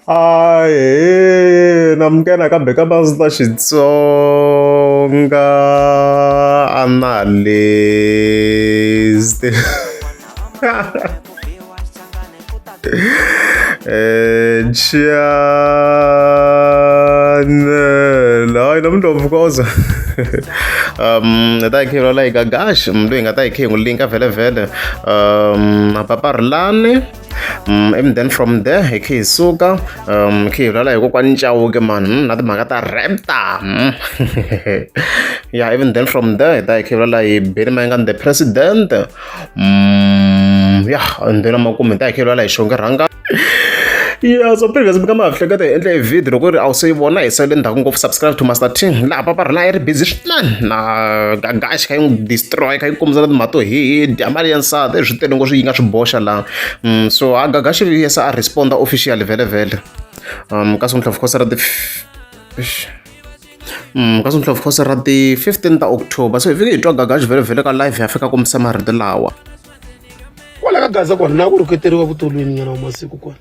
Ahee namukela kambe ka Master Xitsonga analyst channel hayi namuntlha of course hi ta hi kha hi vulavula hi Gagash loyi hi nga ta hi kha hi n'wi linka vhele vhele Papa Rhulani and then from there hi kha hi suka hi kha hi vulavula hi kokwani Chauke mani na timhaka ta Raptor yeah even then from there hi ta hi kha hi vulavula hi Benny Mayengani the president yeah and then makumu hi ta hi kha hi vulavula hi Xongi Rhanga. Yeah, so previous mi kama hleketa hi endle video loko ri a wu se yi vona hi sale ndzhaku ngopfu subscribe to Master T laha papa rina yi ri busy swinene na Gagash kha yi n'wi destroy kha yi kombisa na timhaka to hi dya mali ya nsati swi tele ngopfu yi nga swi boxa laha so a Gagash yesa a responda officially vhele vhele kasi of course ra ti kasi of course ra ti 15 ta October so hi fike hi twa Gagash vhele vhele ka live ya fika kombisa marito lawa. Kwala ka Gaza kona na ku rhuketeriwa vutolweni nyana wa masiku kona.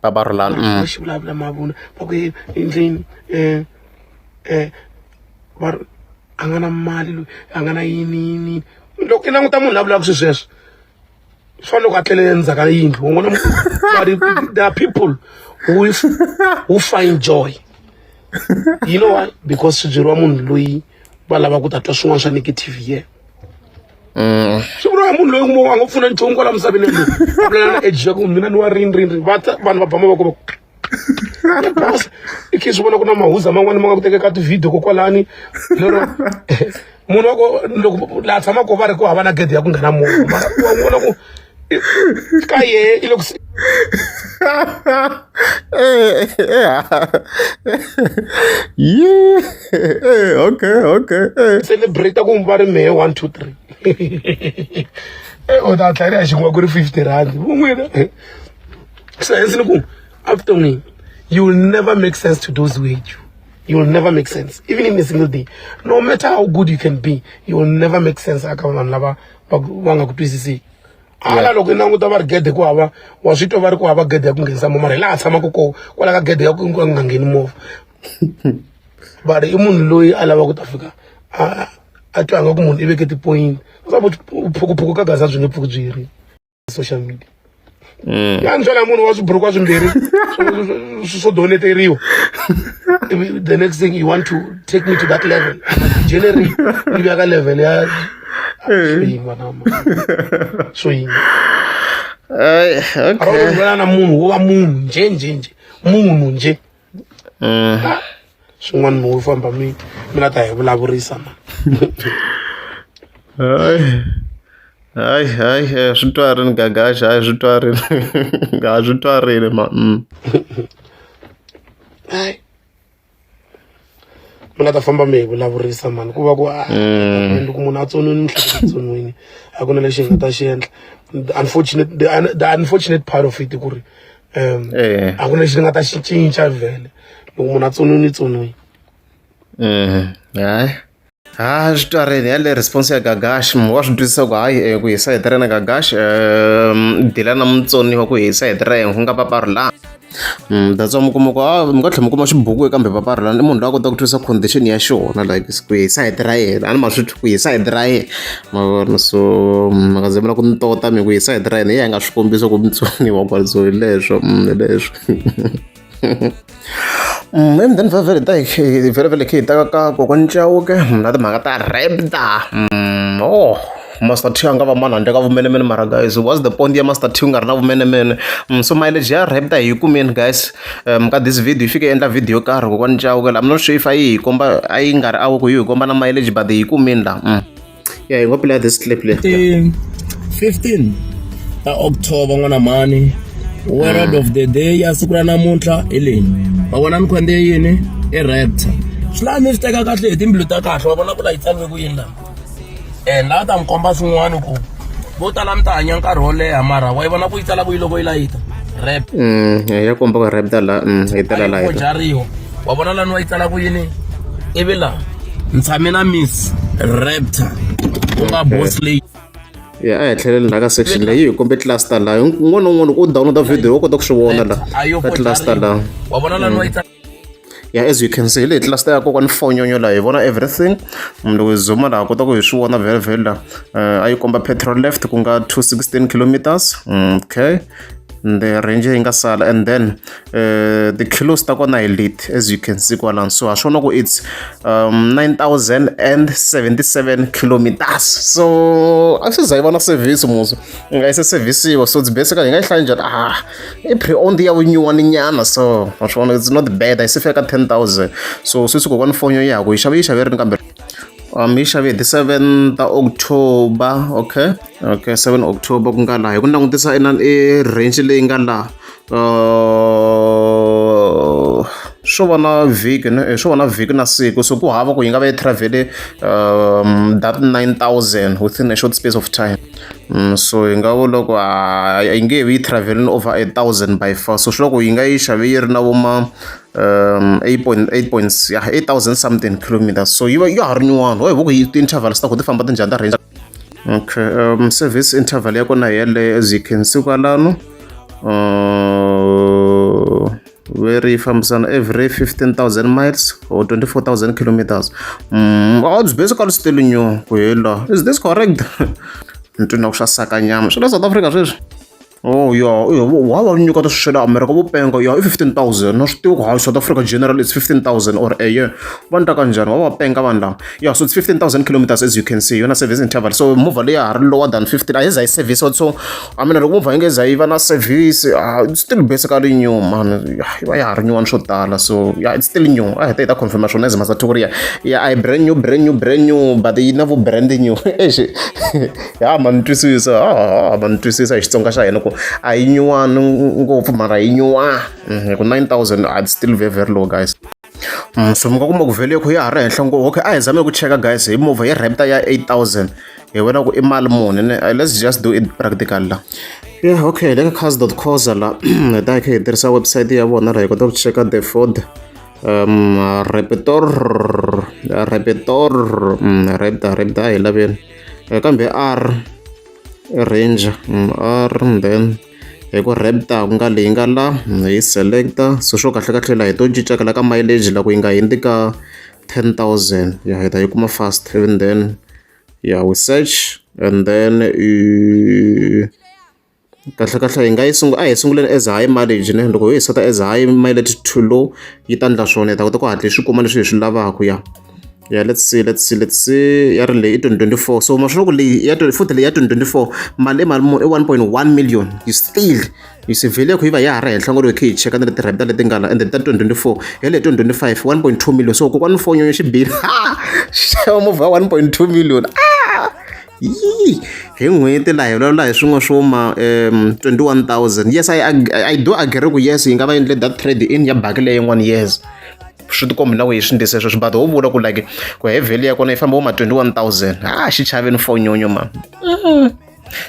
Baba Rhulani. Va xi vulavula mavunwa va ku endleni va ri a nga na mali loyi a nga na yini yini loko i languta munhu la vulaka swilo sweswo swi fana loko a tlele endzhaku ka yindlu wa vona but there are people who find joy you know why because swi byeriwa munhu loyi va lava ku ta twa swin'wana swa negative yena swi vuriwa hi munhu loyi kuma a nga pfuna nchumu kwala misaveni loyi a vulavula na age ya ku mina ni wa rini rini rini va ta vanhu va ba mavoko va ku i khe swi vona ku na mahuza man'wani ma nga ku teka ka tivhidiyo kokwalani lero munhu wa ko loko laha tshamaka ko va ri ku hava na gede ya ku nghena movha mara wa n'wi vona ku ka yehe i le ku Yeah. Okay, okay. Celebrate ku va ri mehe 1 2 3 eh u ta tlhela ya xin'wa ku ri 50 rand vun'wina so hence ni ku evuton'wini you will never make sense to those who hate you. You will never make sense even in a single day, no matter how good you can be, you will never make sense aka vanhu lava va nga ku twisisiki. Hala loko i languta va ri gede ku hava wa swi twa va ri ku hava gede ya ku nghenisa movha mara hi laha tshamaka kona kwala ka gede ya ku nga ngheni movha va ri i munhu loyi a lava ku ta fika a a twa nga ku munhu i veke tipoyinti phukuphuku ka gaza byi nge pfuki byi herile social media. Ya ni byela munhu wa swiburukwa swimbirhi swo doneteriwa, the next thing you want to take me to that level, generate ni vuya ka level ya swo yima na swo yima. Okay. Na munhu wo va munhu nje nje nje munhu nje swin'wana mi wo famba mi mi la ta hi vulavurisa ma. Hayi hayi hayi swi twarini Gagash, hayi swi twarini, ha swi twarini ma. Hayi mi la ta famba mi hi vulavurisa mani ku va ku loko munhu a tsoniwini miehleketo tsoniwini a ku na lexi hi nga ta xi endla. Unfortunate, the unfortunate part of it ku ri a ku na lexi ni nga ta xi cinca vhele loko munhu a tsoniwini i tsoniwini. Hayi ha swi twarini yale response ya Gagash wa swi twisisa ku hayi ku hi sayiti ra yena Gagash dila na mutsoniwa ku hi sayiti ra yena ku nga Papa Rhulani. That's why mi kuma ku a mi nga tlhela mi kuma xibuku kambe Papa Rhulani i munhu loyi a kotaka ku twisisa condition ya xona like ku hi sayiti ra yena a ni ma swi twi ku hi sayiti ra yena ma vona so mi nga ze mi lava ku ni tota mi ku hi sayiti ra yena hi yena a nga swi kombisa ku mutsoniwa kwala so hi leswo hi leswo. And then vhele ta hi vhele vhele khe hi ta ka kokwani Chauke na timhaka ta Raptor. Oh Master T a nga va mani handle ka vumenemene mara guys what's the point ya Master T u nga ri na vumenemene. So mileage ya Raptor hi yi kumini guys ka this video yi fike yi endla video yo karhi kokwani Chauke I'm not sure if a yi hi komba a yi nga ri awa ku yi hi komba na mileage but hi yi kumini la. Yeah, hi ngo play this clip leyi. Ti 15 ta October n'wana mhani word of the day ya siku ra namuntlha hi leyi wa vona ni khonde yini i Raptor swi lava mi swi teka kahle hi timbilu ta kahle wa vona ku la yi tsariwe ku yini laha and la ta mi komba swin'wana ku vo tala mi ta hanya nkarhi wo leha mara wa yi vona ku yi tsala ku yi loko yi layita rap Ya komba ku Raptor la yi tala la yi jariwa wa vona lani wa yi tsala ku yini ivi laha ni tshame na Miss Raptor ku nga boss lady. Ya, a hi tlheleni laha ka section leyi yi hi kombe cluster laha un'wana na un'wana u download video u kota ku swi vona laha ka cluster laha. Wa vona lani wa yi Yeah, as you can see, hi leyi cluster ya kokwani Fonyonyo laha hi vona everything. Loko hi zooma laha kota ku hi swi vona vhele vhele laha a yi komba petrol left ku nga 216 kilometers. Okay, the range yi nga sala and then the kilos ta kona hi leti, as you can see kwalano. So ha swona ku it's 9077 kilometers, so a swi za yi va na service muso nga yi se servisiwa. So it's basically hi nga yi hlaya njhani? Ah, i pre-owned ya vunyuwani nyana, so wa swi vona, it's not bad, a yi se fika ka 10,000. So sweswi kokwani Fonyo ya ha ku yi xave, yi xave rini kambe? Yi xave hi ti 7 ta October. Okay, 7 October ku nga laha hi ku langutisa inani i range leyi nga laha swo va na vhiki ne swo va na vhiki na siku, so ku hava ku yi nga va yi travel that 9000 within a short space of time. So hi nga vula ku a yi nge vi yi travelini over 1000 by far, so swi loko yi nga yi xave yi ri na vo ma 8.8 points, yeah, 8000 something kilometers, so yi va ya ha ri nyuwani. Wa hi ku yi ti-intervals ta ku ti famba ti njhani ta range? Okay, service interval ya kona hi yeleyo, as you can see kwalano. Very fambisana every 15,000 miles or 24,000 kilometers. Oh, it's basically still new ku hela. Is this correct? Ni twi na ku swa saka nyama swi le South Africa sweswi. Oh ya, wa va nyika ta swi le America vo penga ya i 15,000 na swi tiva ku hayi South Africa general it's 15,000 or a year. Va ni ta ka njhani va va penga vanhu lava? Yeah, so it's 15,000 kilometers, as you can see, yona service interval. So movha leyi ya ha ri lower than 15, a yi za yi service. So I mean, loko movha yi nge za yi va na service, it's still basically new, man. Yi va ya ha ri nyuwani swo tala, so yeah, it's still new. A hi ta hi ta confirma swona as Master ku ri ya a yi brand new, brand new, brand new, but yi na vu brand new. Exi ya ma ni twisisa, ma ni twisisa hi Xitsonga xa hina ku a yi nyuwani ngopfu mara yi nyuwana hi ku 9000, it's still very very low, guys. So mi nga kuma ku value ya ya ha ri henhla ngopfu. Okay, a hi zame ku cheka, guys, hi movha hi Raptor ya 8000 hi vona ku i mali muni ne. Let's just do it practical la. Yeah, okay, le ka cars.co.za la hi ta hi kha hi tirhisa website ya vona la hi kota ku cheka the Ford Raptor, Raptor, Raptor, Raptor a hi laveni kambe R Ranger, R, then hi ku Raptor ku nga leyi nga la hi selecta. So swo kahle kahle la hi to cinca la ka mileage la ku yi nga hundzi ka 10,000. Ya, hi ta yi kuma fast. Even then, yeah, we search and then kahle kahle hi nga yi sungula, a hi sunguleni as high mileage ne. Loko ho yi seta as high mileage too low yi ta endla swona, hi ta kota ku hatla hi swi kuma leswi hi swi lavaka. Ya, let's see, let's see, let's see. Ya ri leyi i 2024, so ma swi ku leyi ya futhi leyi ya 2024 mali i mali muni? I 1.1 million. You still you see value ku yi va ya ha ri henhla ngopfu. Hi kha hi cheka na leti Raptor leti nga la and then ta 2024 hi le 2025 1.2 million. So kokwani Fonyonyo xi bile xava movha ya 1.2 million. Ah, yi hi n'hweti laha hi vulavula hi swin'we swo ma 21,000. Yes, I do agree ku yes, yi nga va endle that trade in ya baki leyi yin'wana. Yes, swi ti kombi na ku hi swi ndlise sweswi, but ho vula ku like ku hi value ya kona yi famba vo ma 21,000. Ah, xi chaveni Fonyonyo man.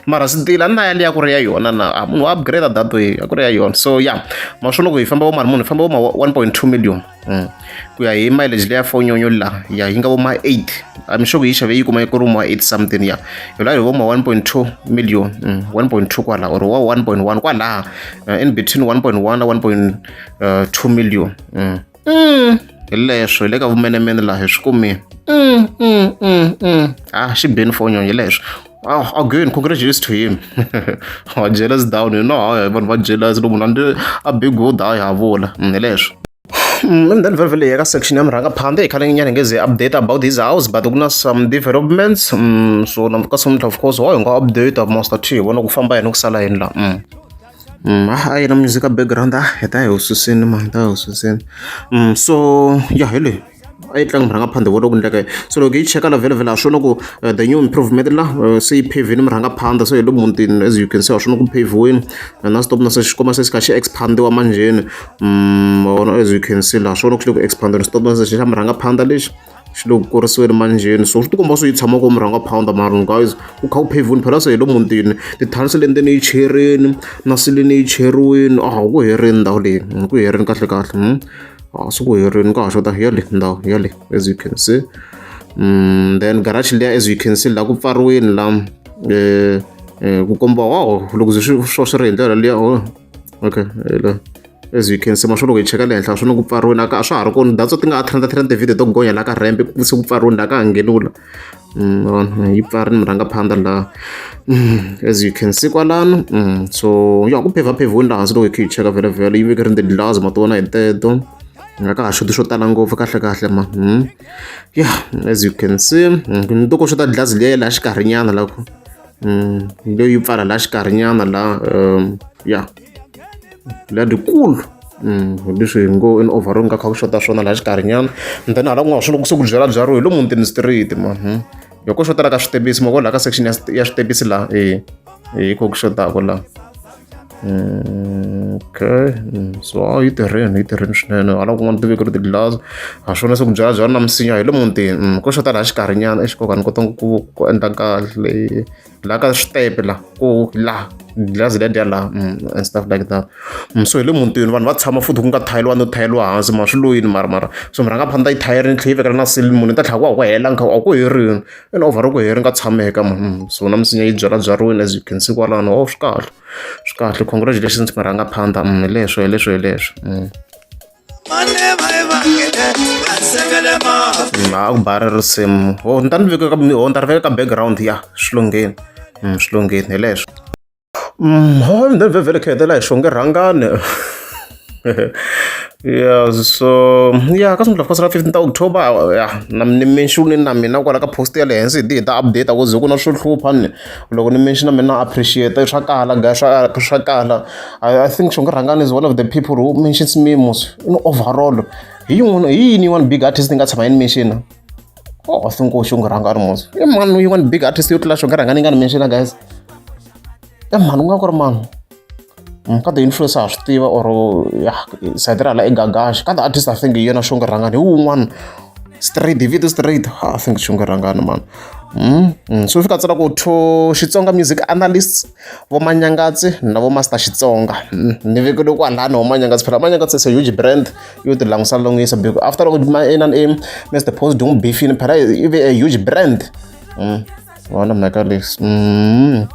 Mara still a na ya liya ku ri ya yona na a munhu wa upgrade that way a ku ri ya yona. So yeah, ma swona ku hi famba vo mali munhu hi famba vo ma 1.2 million ku ya hi mileage leya Fonyonyo la ya yi nga vo ma 8. I'm sure ku yi xave yi kuma ku ri ma 8 something. Ya, hi la hi vo ma 1.2 million, 1.2 kwala or wa 1.1 kwalaha, in between 1.1 na 1.2 million. Hi leswo hi le ka vumenemene laha hi swi kumile. Ah, xi beni Fonyonyo hi leswo. Oh, again, congratulations to him. Oh, jealous down, you know, vanhu va jealous loko munhu a ndle a big good, hayi ha vula hi leswo. And then vele vele ka section ya murhangaphandle hi khale nyana hi nge ze update about his house, but ku na some developments. So na ka some, of course, wa hi nga update Master T hi vona ku famba yini ku sala yini la. A yi na music background, ah, hi ta hi susini man, hi ta hi susini. So ya hi leyi a yi tlanga murhangaphandle vona ku endleka. So loko hi cheka la vhele vhele ha swona ku the new improvement la se yi pavini murhangaphandle, so hi le mutini, as you can see, ha swona ku paviwini na stop na se xikomba se xi kha xi expandiwa manjheni. Vona, as you can see laha swona ku xi le ku expandeni stop na se xa murhangaphandle lexi xi le ku kurisiweni manjheni. So swi tikomba swi yi tshama ku murhangaphandle mara guys ku kha ku pavhiwini phela se hi le mutini titansi le ndzeni yi cherini na silini yi cheriwini. A ku herini ndhawu leyi ku herini kahle kahle. A swi ku herini ka ha xota yale ndhawu yale, as you can see. Then garage liya, as you can see, la ku pfariwini la. Ku komba wow loko ze swi swo swi ri hi ndlela liya, oh okay, as you can see, ma swo loko hi cheka le henhla swi na ku pfariwini a swa ha ri kona. That's ti nga ha trenda trenda ti-video to gonya laha ka ramp se ku pfariwini laha ka ha ngheniwi la. Yi pfarini murhangaphandla laha, as you can see kwalano. So ya ku phevhaphevhiwini laha hansi loko hi kha hi cheka vhele vhele yi vekerini ti-glass ma ti vona hi teto nga ka ha xoti swo tala ngopfu kahle kahle ma. Yeah, as you can see, ni to ko xota glass liya ya laha xikarhinyana la ku leyi yi pfala laha xikarhinyana laha, ya liya dikulu hi leswi hi ngo in overall nga kha ku xota swona laha xikarhinyana. And then hala ku nga swi loko se ku byala byariwe hi lo mutini street ma loko ko xotela ka switepisi moko laha ka section ya switepisi laha e hi ko ku xotaka laha. Okay, so a yi tirheni yi tirheni swinene hala kun'wana ti vekeriwe ti-glass ha swona se ku byala byala na misinya hi le mutini ko xota laha xikarhinyana exikoka ni kota ku endla kahle laha ka switepe laha ku laha glass lediya laha and stuff like that. So hi le mutini vanhu va tshama futhi ku nga thayiliwa no thayiliwa hansi ma swi loyini mara mara so murhangaphandla yi thayirini tlhe yi vekela na ceiling munhu i ta tlhela ku wa ku hela nkha a ku herini and over ku heri nga tshameka ma. So na misinya yi byalabyariwini as you can see kwalano. Oh, swi kahle swi kahle, congratulations murhangaphandla. Hi leswo hi leswo hi leswo. A ku bari risimu ho ni ta ni veka ka ho ni ta ri veka ka background ya swilungeni swilungeni hi leswo. Ho ni vhele kha hetelela hi xonge rhangani. Yeah, so yeah, ka sungula ra 15 ta October ya na ni mention na mina kwala ka post ya le henhla hi ti hi ta update ku ze ku na swo hlupha ni loko ni mention na mina appreciate swa kala guys, swa kala. I think Xonge Rhangani is one of the people who mentions me most in overall. Hi yin'wana hi yini yin'wana big artist ni nga tshama yi ni mention? Oh, I think Xonge Rhangani mos. I mani yin'wana big artist yo tlula Xonge Rhangani yi nga ni mention guys? I mani ku nga ku ri mani? Ka ti-influencer ha swi tiva or ya side ra hala i Gagash. Ka ti-artist I think hi yena Xonge Rhangani hi wun'wana straight hi vito straight. I think Xonge Rhangani man. So fika tsala ku to Xitsonga music analysts vo Manyangatsi na vo Master Xitsonga. Ni vekele kwalano vo Manyangatsi phela Manyangatsi is a huge brand yo ti langusela languyisa because after loko ina i Mr Post n'wi beefini phela i ve a huge brand. Vona mhaka leyi.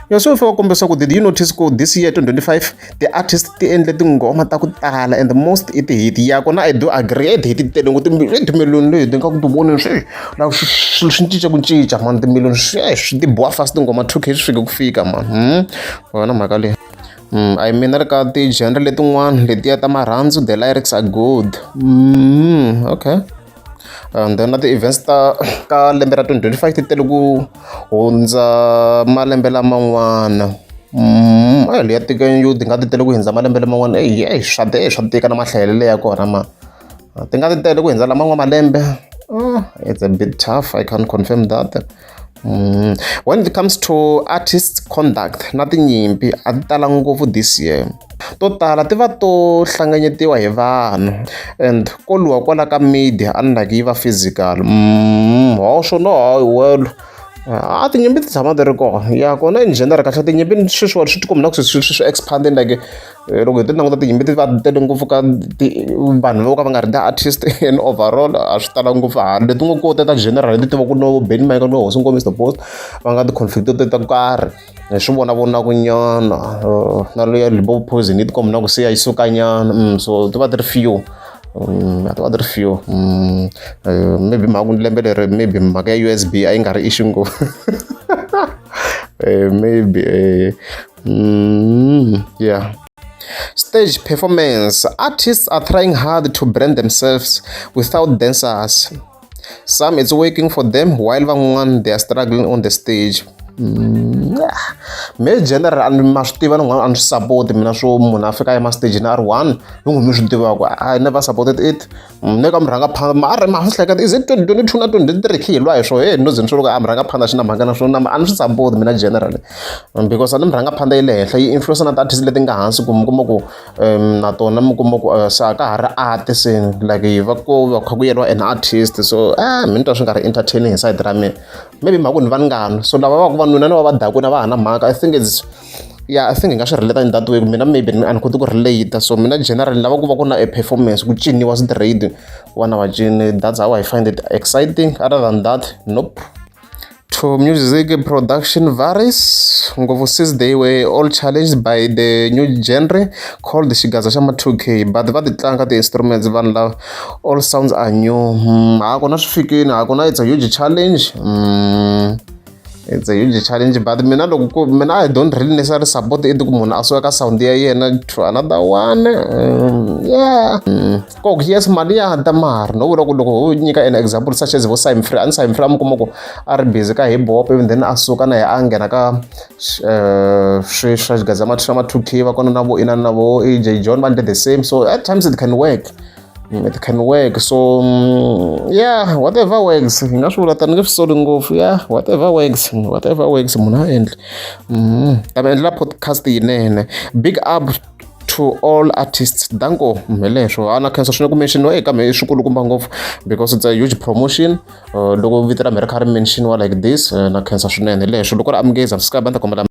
Ya so fika kombisa ku did you notice ku this year 2025 ti-artist ti endle tinghoma ta ku tala and the most i ti-hit ya kona. I do agree, i ti-hit ti tele ngopfu timiliyoni leti nga ku ti voneni swi la swilo swi cinca ku cinca man timiliyoni swi swi ti boha fast tinghoma 2K swi fike ku fika man. Vona mhaka leyi. I mean ri ka ti-genre letin'wana letiya ta marhandzu the lyrics are good. Okay, and then na ti-events ta ka lembe ra 2025 ti tele ku hundza malembe laman'wana. A leya tika yo ti nga ti tele ku hundza malembe laman'wana eyi eyi swa swa tika na mahlayelelo ya kona ma ti nga ti tele ku hundza laman'wana malembe. It's a bit tough, I can't confirm that. When it comes to artists conduct na tinyimpi a ti tala ngopfu this year to tala ti va to hlanganyetiwa hi vanhu and ko lwiwa kwala ka media unlike yi va physical. Ho swona hayi well a tinyimpi ti tshama ti ri kona ya kona in general kahle tinyimpi sweswiwani swi tikomba na ku swi swi expanding like loko hi ti languta tinyimpi ti va ti tele ngopfu ka vanhu vo ka va nga ri ti-artist in overall a swi tala ngopfu hala leti ngo kota ta general leti tivaka no Benny Mayengani no Hosi Ngoma Mr Post va nga ti-conflict to ta karhi hi swi vona vonaku nyana na leya Limpopo Poison yi tikomba na ku se ya yi suka nyana so ti va ti ri few. A ti va ti ri few maybe mhaka ku lembe leri maybe mhaka ya U_S_B a yi nga ri issue ngopfu maybe yeah. Stage performance. Artists are trying hard to brand themselves without dancers. Some it's working for them while van'wana they are struggling on the stage. Yeah. Me general a ni ma swi tiva ni a ni swi support mina swo munhu a fika a yima stage a ri one hi n'wi mi swi tivaka I never supported it. Ne ka murhangaphandla ma ri ma swi hleketa is it 2022 na 2023 khi hi lwa hi swo he no ze ni swi loko a murhangaphandla xi na mhaka na swona a ni swi support mina generally because a ni murhangaphandla yi le henhla yi influence na ti-artist leti nga hansi ku mi kuma ku na tona mi kuma ku se a ka ha ri art se like hi va ku va kha ku yeriwa an artist so mi ni twa swi nga ri entertaining hi side ra mina maybe mhaka ku ni va ni ngani so lava va ku va nwina ni va va dakwini a va ha na mhaka. I think it's yeah, I think hi nga swi relate in that way mina maybe a ni koti ku relate so mina generally lava ku va ku na a performance ku ciniwa straight ku va na vacini. That's how I find it exciting. Other than that, nope. To music production varies ngopfu since they were all challenged by the new genre called xigaza xa ma 2K but va ti tlanga ti-instruments vanhu lava all sounds are new. Ha kona swi fikini ha kona it's a huge challenge. It's a huge challenge, but mina loko ku mina I don't really necessarily support it ku munhu a suka ka sound ya yena to another one. Yeah, ko yes, mali ya ta mara no vula ku loko ho nyika an example such as vo Simon Free ani Simon Free a mi kuma ku a ri busy ka hip hop, even then a suka na ye a nghena ka swi swa xigaza ma swa ma 2K va kona na vo inani na vo AJ John va endle the same. So at times it can work. It can work. So yeah, whatever works, hi nga swi vula tani nge swi soli ngopfu. Yeah, whatever works, whatever works, munhu a endli ta mi endlela podcast yinene. Big up to all artists, danko. Hi leswo a na khensa swinene ku mention-iwa eka me i swikulukumba ngopfu because it's a huge promotion. Loko vito ra me ri kha ri mention-iwa like this, na khensa swinene. Hi leswo loko ri amukeza subscribe a ni ta kombela.